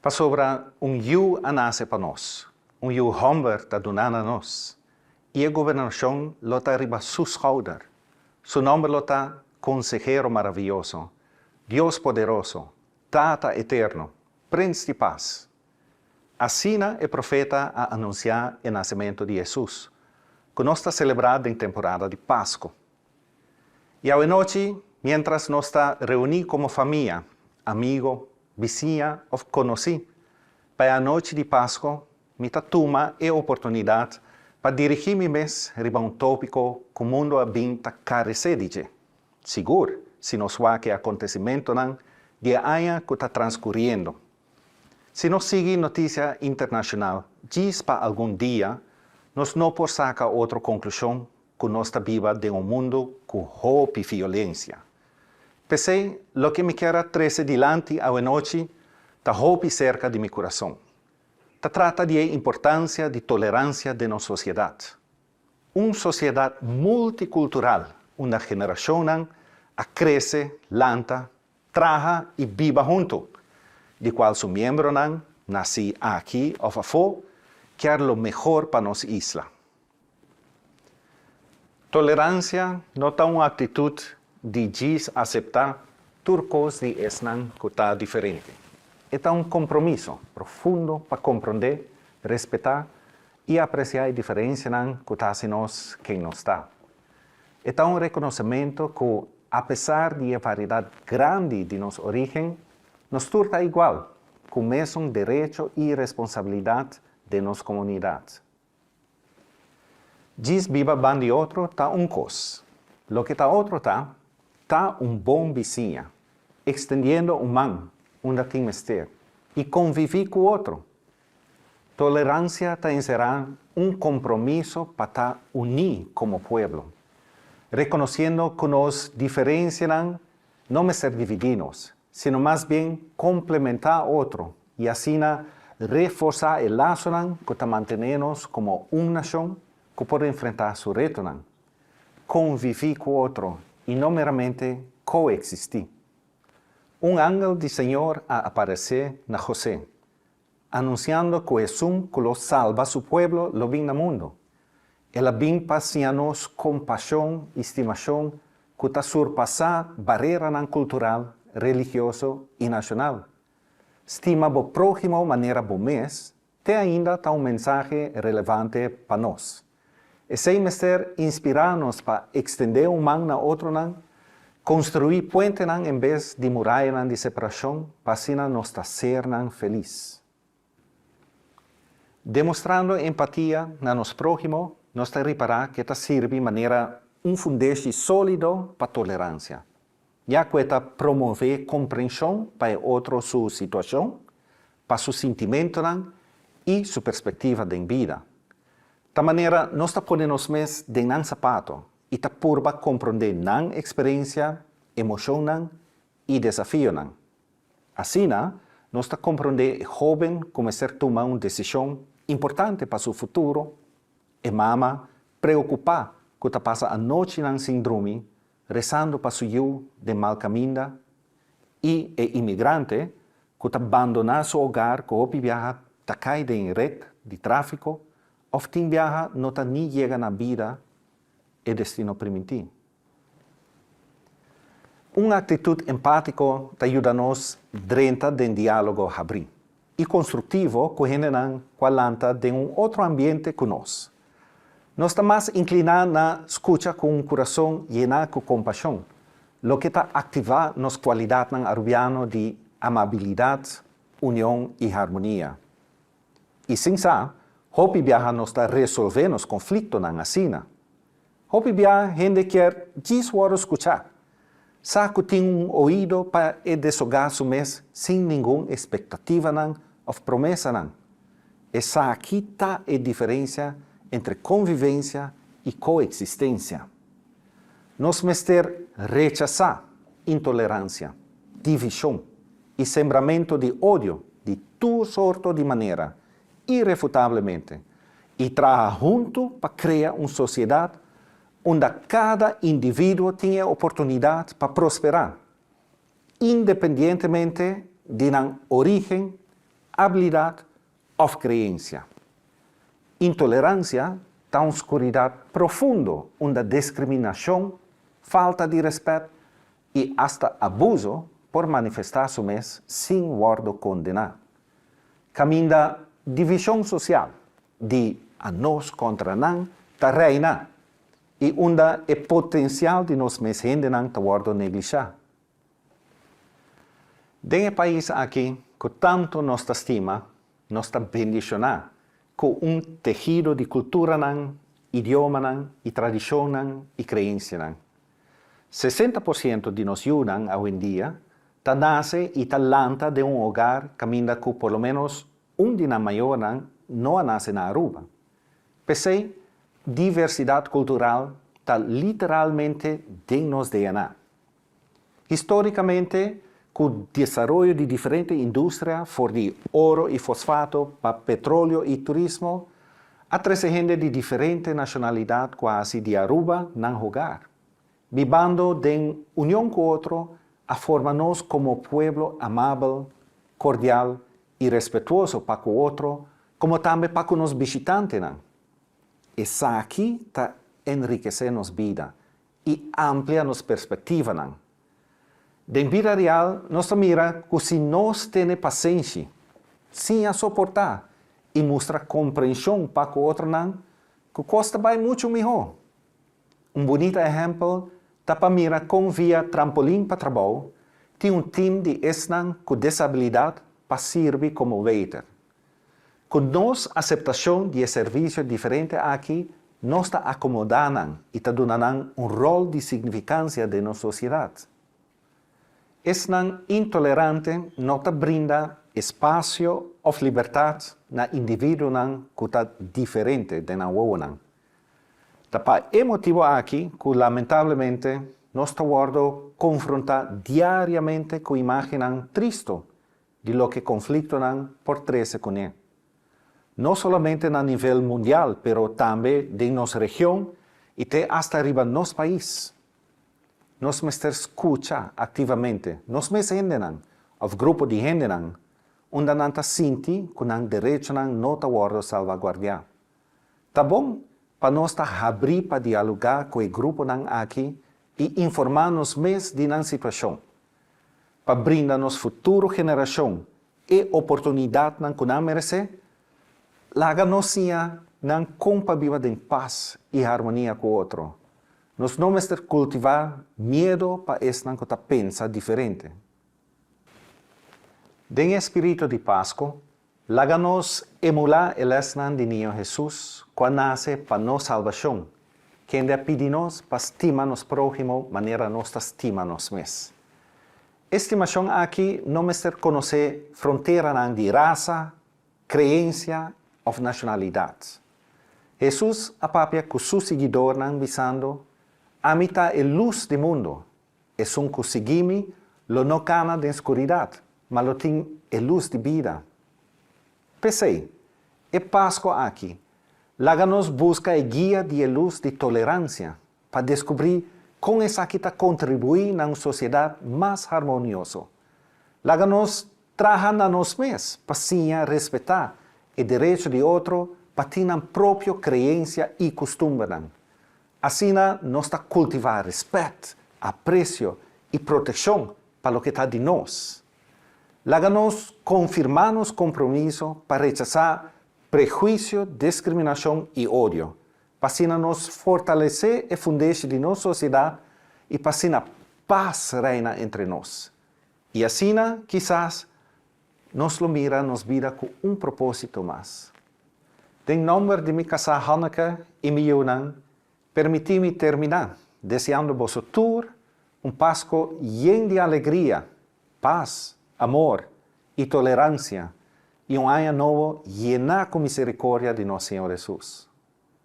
Pasobra un yu a nase pa nos, un yu hòmber ta duná na nos, i e gobernashon lo ta riba su skouder. Su nòmber lo ta Konsehero Maravioso, Dios Poderoso, Tata Eterno, Prens di Pas. Asina e profeta a anunsiá e nasementu di Hesus, ku nos ta selebrá den temporada di Pasku. I awenochi, miéntras nos ta reuní komo famia, amigo, bisiña òf konosí pa e anochi di Pasko, mi ta tuma e oportunidat pa dirigí mi mes riba un tópiko ku mundu a bin ta karesé di dje. Sigur, si nos wak e akontesimentonan di e aña ku ta transkuriendo. Si nos sigui notisia internashonal djis pa algun dia, nos no por saka otro konklushon ku nos ta biba den un mundu ku hopi violensia. P'esei, loke mi kier a trese dilanti awenochi ta hopi serka di mi kurason. Ta trata di e importansia di toleransia den nos sosiedat. Un sosiedat multikultural unda generashonnan a krese, lanta, traha i biba huntu, di kual su miembronan, nasí aki òf afó, kier lo mehor pa nos isla. Toleransia no ta un aktitut di djis aseptá tur kos di esnan ku ta diferente. E ta un kompromiso profundo pa komprondé, respetá i apresiá e diferensianan ku ta hasi nos ken nos ta. E ta un rekonosementu ku apesar di e variedat grandi di nos orígen, nos tur ta igual, ku mesun derecho i responsabilidat den nos komunidat. Djis biba ban di otro ta un kos. Loke ta otro ta, ta un bon bisiña, ekstendiendo un man unda tin mester i konviví ku otro. Toleransia ta enserá un kompromiso pa ta uní komo pueblo, rekonosiendo ku nos diferensianan no mester dividí nos, sino mas bien komplementá otro i asina reforsá e lasonan ku ta mantené nos komo un nashon ku por enfrentá su retonan, konviví ku otro i no meramente koeksistí. Un angel di Señor a aparesé na José, anunsiando ku esun ku lo salba su pueblo lo bin na mundu. El a bin pa siña nos kompashon i stimashon ku ta surpasá bareranan kultural, religioso i nashonal. Stima bo próhimo manera bo mes te ainda ta un mensahe relevante pa nos. Esei mester inspirá nos pa ekstendé un man na otronan, konstruí puentenan en bes di murayanan di separashon pa asina nos ta sernan felis. Demostrando empatia na nos próhimo, nos ta ripará ku e ta sirbi manera un fundeshi sólido pa toleransia, ya ku e ta promové komprenshon pa e otro su situashon, pa su sintimentunan i su perspektiva den bida. Ta manera nos ta pone nos mes den nan sapato i ta purba komprondé nan eksperensia, emoshonnan i desafionan. Asina, nos ta komprondé e hóben ku mester tuma un desishon importante pa su futuro, e mama preokupá ku ta pasa anochinan sin drumi resando pa su yu den mal kaminda, i e imigrante ku ta bandoná su hogar ku hopi biaha ta kai den ret di tráfiko òf tin biaha no ta ni yega na bida e destino primintí. Un aktitut empátiko ta yuda nos drenta den diálogo habrí i konstruktivo ku hendenan ku a lanta den un otro ambiente ku nos. Nos ta mas inkliná na skucha ku un kurason yená ku kompashon, loke ta aktivá nos kualidatnan arubiano di amabilidat, union i harmonia. I sin sa, hopi biaha nos ta resolvé nos konfliktonan asina. Hopi bia hende kier djis wòrdu skuchá. Sa ku tin un oido pa e desogá su mes sin ningun espektativanan òf promesanan. Esaki ta e diferensia entre konvivensia i koeksistensia. Nos mester rechasá intoleransia, divishon i sembramentu di odio di tur sorto di manera irefutablemente i traha huntu pa krea un sosiedat unda kada individuo tin e oportunidat pa prosperá, independientemente di nan orígen, abilidat òf kreensia. Intoleransia ta un skuridat profundo unda diskriminashon, falta di rèspèt i asta abuso por manifestá su mes sin wòrdu kondená. Kaminda divishon sosial di anos kontra nan ta reina i unda e potensial di nos mes hendenan ta wòrdu neglishá. Den e pais aki ku tantu nos ta stima, nos ta bendishoná ku un tehido di kulturanan, idiomanan i tradishonnan i kreensianan. 60% di nos yunan awendia ta nase i ta lanta den un hogar kaminda ku por lo ménos un di nan mayornan no a nase na Aruba. P'esei, diversidat kultural ta literalmente den nos DNA. Histórikamente, ku desaroyo di diferente industria, for di oro i fosfato pa petroleo i turismo, a trese hende di diferente nashonalidat ku a hasi di Aruba nan hogar. Bibando den union ku otro a forma nos komo pueblo amabel, kordial i respetuoso pa ku otro komo tambe pa ku nos bishitantenan. Esaki ta enrikesé nos bida i amplia nos perspektivanan. Den bida real nos ta mira ku si nos tene pasenshi, siña soportá i mustra komprenshon pa ku otronan, ku kos ta bai muchu mihó. Un bunita ehèmpel ta pa mira kon via Trampolin pa Trabou tin un tim di esnan ku desabilidat pa sirbi komo waiter. Ku nos aseptashon di e servisio diferente aki nos ta akomodá nan i ta duna nan un ròl di signifikansia den nos sosiedat. Esnan intolerante no ta brinda espasio òf libertat na individuonan ku ta diferente den nan wowonan. Ta pa e motibu aki ku lamentablemente nos ta wòrdu konfrontá diariamente ku imágennan tristu di loke konfliktonan por trese kuné. No solamente na nivel mundial pero tambe den nos region i te asta riba nos pais. Nos mester skucha aktivamente nos mes hendenan òf grupo di hendenan unda nan ta sinti ku nan derechonan no ta wòrdu salvaguardiá. Ta bon pa nos ta habrí pa dialogá ku e gruponan aki i informá nos mes di nan situashon, pa brinda nos futuro generashon e oportunidatnan ku nan meresé, laga nos siña nan kon pa biba den pas i harmonia ku otro. Nos no mester kultivá miedu pa esnan ku ta pensa diferente. Den e spiritu di Pasku, laga nos emulá e lèsnan di Niño Hesus ku a nase pa nos salbashon, kende a pidi nos pa stima nos próhimo manera nos ta stima nos mes. E stimashon aki no mester konosé fronteranan di rasa, kreensia òf nashonalidat. Hesus a papia ku su siguidornan bisando, Ami ta e lus di mundu. Esun ku sigui mi lo no kana den skuridat, ma lo tin e lus di bida. P'esei, e Paskua aki, laga nos buska e guia di e lus di toleransia pa deskubrí kon esaki ta kontribuí na un sosiedat mas harmonioso. Laga nos traha na nos mes pa siña respetá e derecho di otro pa tin nan propio kreensia i kustumbernan. Asina nos ta kultivá rèspèt, apresio i protekshon pa loke ta di nos. Laga nos konfirmá nos kompromiso pa rechasá prehuisio, diskriminashon i odio, pa asina nos fortalesé e fundeshi di nos sosiedat i pa asina pas reina entre nos. I asina, kisas, nos lo mira nos bida ku un propósito mas. Den nòmber di mi kasá Hanneke i mi yunan, permití mi terminá deseando boso tur un Pasko yen di alegria, pas, amor i toleransia i un aña nobo yená ku miserikordia di nos Señor Hesus.